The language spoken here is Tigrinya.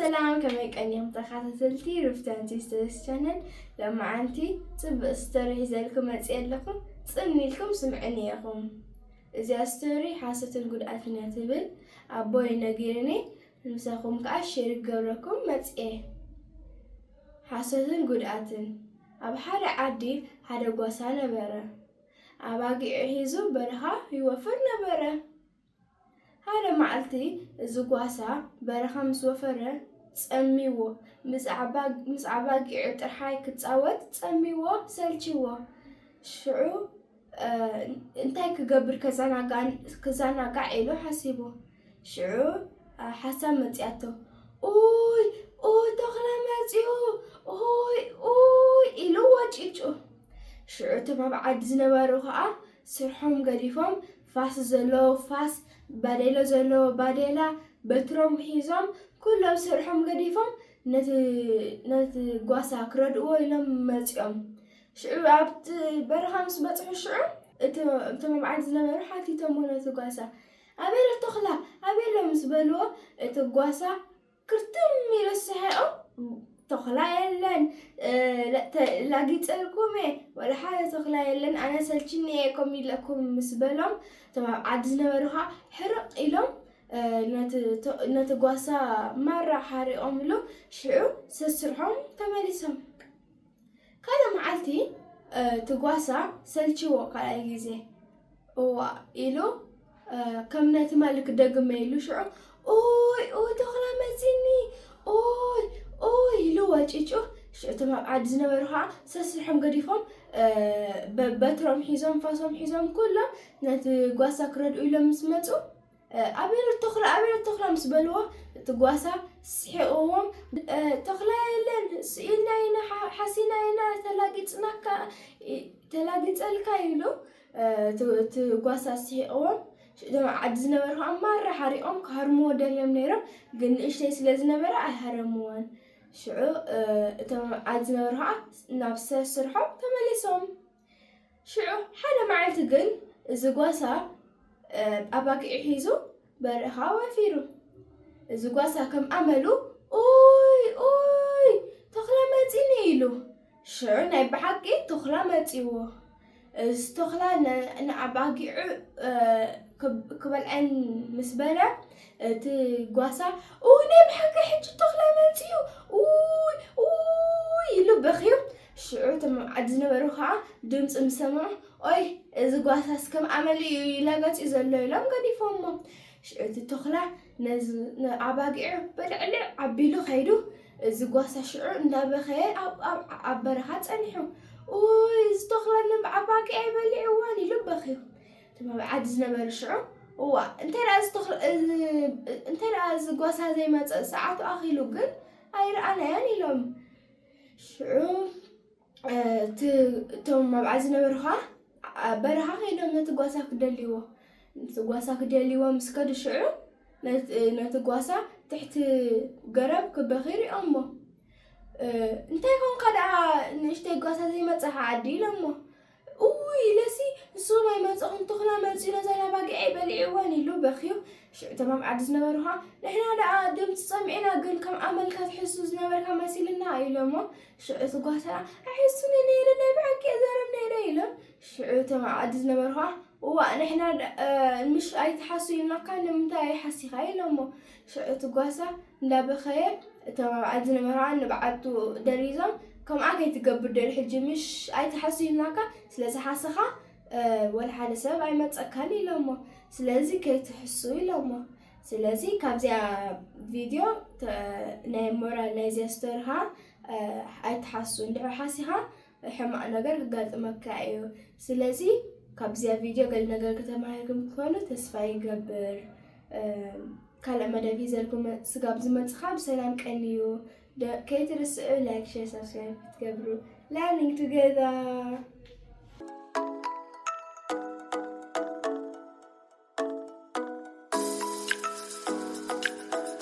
ሰላም፣ ከመይ ቀኒኹም ተኸታተልቲ ሩፍታን ሲስተርስ ቻነል? ሎማዓንቲ ጽብቕ ስቶሪ ሒዘልኩም መጽየ ኣለኹ። ጽን ኢልኩም ስምዕኒ ኢኹም። እዚኣ ስቶሪ ሓሶትን ጉድኣትን እያ ትብል። ኣቦይ ነጊርኒ፣ ምሳኹም ከኣ ሼር ክገብረኩም መጽየ። ሓሶትን ጉድኣትን። ኣብ ሓደ ዓዲ ሓደ ጓሳ ነበረ። ኣባጊዕ ሒዙ በረኻ ይወፍር ነበረ። ሓደ መዓልቲ እዚ ጓሳ በረኻ ምስ ወፈረ ጸሚዎ፣ ምስ ኣባ-፣ ምስ ኣባጊዑ ጥርሓይ ክጻወት ጸሚዎ፣ ሰልችዎ። ሽዑ፣ እ፣ እንታይ ክገብር ከዘናጋ-፣ ክዘናጋዕ ኢሉ ሓሲቡ። ሽዑ፣ እ፣ ሓሳብ መጺኣቶ። ኡይ፣ ኡይ፣ ተኽላ መጺኡ፣ ኡይ፣ ኡይ ኢሉ ወጪጩ። ሽዑ እቶም ኣብ ዓዲ ዝነበሩ ኸኣ ስርሖም ገዲፎም፣ ፋስ ዘለዎ ፋስ፣ ባዴሎ ዘለዎ ባዴላ፣ በትሮም ሒዞም፣ ኩሎም ስርሖም ገዲፎም ነቲ፣ ነቲ ጓሳ ክረድእዎ ኢሎም መጺኦም። ሽዑ ኣብቲ በረኻ ምስ በጽሑ ሽዑ እቲ፣ እቶም ኣብ ዓዲ ዝነበሩ ሓቲቶሞ ነቲ ጓሳ፣ "ኣበይ ኣሎ ተኽላ? ኣበይ ኣሎ?" ምስ በልዎ እቲ ጓሳ ክርትም ኢሉ ስሒቑ፣ "ተኽላ የለን፣ እ፣ ለ-፣ ተ-፣ ላጊጸልኩም እየ፣ ወላ ሓደ ተኽላ የለን፣ ኣነ ሰልችኒ እየ ከምኡ ኢለኩም" ምስ በሎም፣ እቶም ኣብ ዓዲ ዝነበሩ ኸኣ ሕርቕ ኢሎም፣ እ፣ ነቲ ተ-፣ ነቲ ጓሳ ማራ ሓሪቖምሉ፣ ሽዑ ሰስርሖም ተመሊሶም። ካልእ መዓልቲ፣ እ፣ እቲ ጓሳ ሰልችዎ ካልኣይ ግዜ። "እዋእ" ኢሉ፣ እ፣ ከም ናይ ትማሊ ክደግም ኢሉ ሽዑ፣ "ኡይ፣ ኡይ፣ ተኽላ መጺኒ፣ ኡይ፣ ኡይ" ኢሉ ወጪጩ። ሽዑ እቶም ኣብ ዓዲ ዝነበሩ ኸኣ ሰስርሖም ገዲፎም፣ እ፣ በ-፣ በትሮም ሒዞም፣ ፋሶም ሒዞም፣ ኩሎም ነቲ ጓሳ ክረድኡ ኢሎም ምስ መጹ፣ እ፣ "ኣበይ ኣሎ ተኽላ? ኣበይ ኣሎ ተኽላ?" ምስ በልዎ፣ እቲ ጓሳ ስሒቕዎም፣ እ፣ "ተኽላ የለን፣ ስኢልና ኢና፣ ሓ-፣ ሓሲና ኢና፣ ተላጊጽናካ፣ እ፣ ተላጊጸልካ" ኢሉ፣ እ፣ እቲ፣ እቲ ጓሳ ስሒቕዎም። ሽዑ እቶም ኣብ ዓዲ ዝነበሩ ኸኣ ማራ ሓሪቖም ክሃርምዎ ደልዮም ነይሮም፣ ግን ንእሽተይ ስለ ዝነበረ ኣይሃረምዎን። ሽዑ፣ እ፣ እቶም ኣብ ዓዲ ዝነበሩ ኸኣ ናብ ስርሖም ተመሊሶም። ሽዑ ሓደ መዓልቲ ግን እዚ ጓሳ፣ እ፣ ኣባጊዕ ሒዙ በረኻ ወፊሩ። እዚ ጓሳ ከም ኣመሉ፣ "ኡይ፣ ኡይ፣ ተኽላ መጺኒ" ኢሉ። ሽዑ ናይ ብሓቂ ተኽላ መጺዎ። እዚ ተኽላ ን-፣ ንኣባጊዑ፣ እ፣ ክብ-፣ ክበልዐን ምስ በለ፣ እቲ ጓሳ፣ "ኡይ፣ ናይ ብሓቂ ሕጂ ተኽላ መጺኡ፣ ኡይ፣ ኡይ" ኢሉ በኽዩ። ሽዑ እቶም ኣብ ዓዲ ዝነበሩ ኸኣ ድምጺ ምስ ሰምዑ፣ "ኦይ፣ እዚ ጓሳስ ከም ኣመሉ እዩ ይላገጽ እዩ ዘሎ" ኢሎም ገዲፎሞ። ሽዑ እቲ ተኽላ ነዚ፣ ንኣባጊዑ ብልዕልዕ ኣቢሉ ኸይዱ፣ እዚ ጓሳ ሽዑ እንዳበኸየ ኣብ፣ ኣብ፣ ኣብ በረኻ ጸኒሑ። "ኡይ፣ እዚ ተኽላ ንኣባጊዐይ በሊዕዋን" ኢሉ በኽዩ። እቶም ኣብ ዓዲ ዝነበሩ ሽዑ፣ "እዋእ፣ እንታይ ደኣ እዚ ተኽላ፣ እዚ፣ እንታይ ደኣ እዚ ጓሳ ዘይመጸ? ሰዓቱ ኣኺሉ ግን ኣይረኣናዮን" ኢሎም። ሽዑ፣ እ፣ እቲ፣ እቶም ኣብ ዓዲ ዝነበሩ ኸኣ፣ ኣብ በረኻ ከይዶም ነቲ ጓሳ ክደልይዎ፣ ነቲ ጓሳ ክደልይዎ ምስ ከዱ ሽዑ፣ ነት-፣ ነቲ ጓሳ ትሕቲ ገረብ ክበኺ ሪኦሞ። እ፣ "እንታይ ኮንካ ደኣ ንእሽተይ ጓሳ ዘይመጻኻ ዓዲ?" ኢሎሞ። "እውይ ኢለሲ፣ ንስኹም ኣይመጻኹም፣ ተኽላ መጺኡ ነዛ ኣባጊዐይ በሊዕዋን" ኢሉ በኽዩ። ሽዑ እቶም ኣብ ዓዲ ዝነበሩ ኸኣ፣ "ንሕና ደኣ ድምጺ ጸሚዕና፣ ግን ከም ኣመልካ ትሕሱ ዝነበርካ መሲልና" ኢሎሞ። ሽዑ እቲ ጓሳ፣ "ኣይሕሱን ነይረ፣ ናይ ብሓቂ እዛረብ ነይረ" ኢሎም። ሽዑ እቶም ኣብ ዓዲ ዝነበሩ ኸኣ፣ "እዋእ፣ ንሕና ደ-፣ እ፣ ምሽ ኣይትሓሱ ኢልናካ፣ ንምንታይ ኣይሓሲኻ?" ኢሎሞ። ሽዑ እቲ ጓሳ እንዳበኸየ፣ እቶም ኣብ ዓዲ ዝነበሩ ኸኣ ንብዓቱ ደሪዞም፣ "ከምኣ ከይትገብር ደሪ ሕጂ፣ ምሽ ኣይትሓሱ ኢልናካ፣ ስለ ዝሓሰኻ፣ እ፣ ወላ ሓደ ሰብ ኣይመጸካን" ኢሎሞ። "ስለዚ ከይትሕሱ" ኢሎሞ። ስለዚ ካብዚኣ ቪድዮ ተ-፣ ናይ ሞራል ናይዚኣ ስቶሪ ኸኣ፣ እ፣ ኣይትሓሱ። እንድሕር ሓሲኻ ሕማቕ ነገር ክጋጥመካ እዩ። ስለዚ ካብዚኣ ቪድዮ ገለ ነገር ከተማሂርኩም ክትኾኑ ተስፋ ይገብር። እ፣ ካልእ መደብ ሒዘልኩም ስጋብ ዝመጽኻ ብሰላም ቀንዩ። ደ-፣ ከይትርስዑ ላይክ፣ ሼር፣ ሳብስክራይብ ክትገብሩ። Learning together!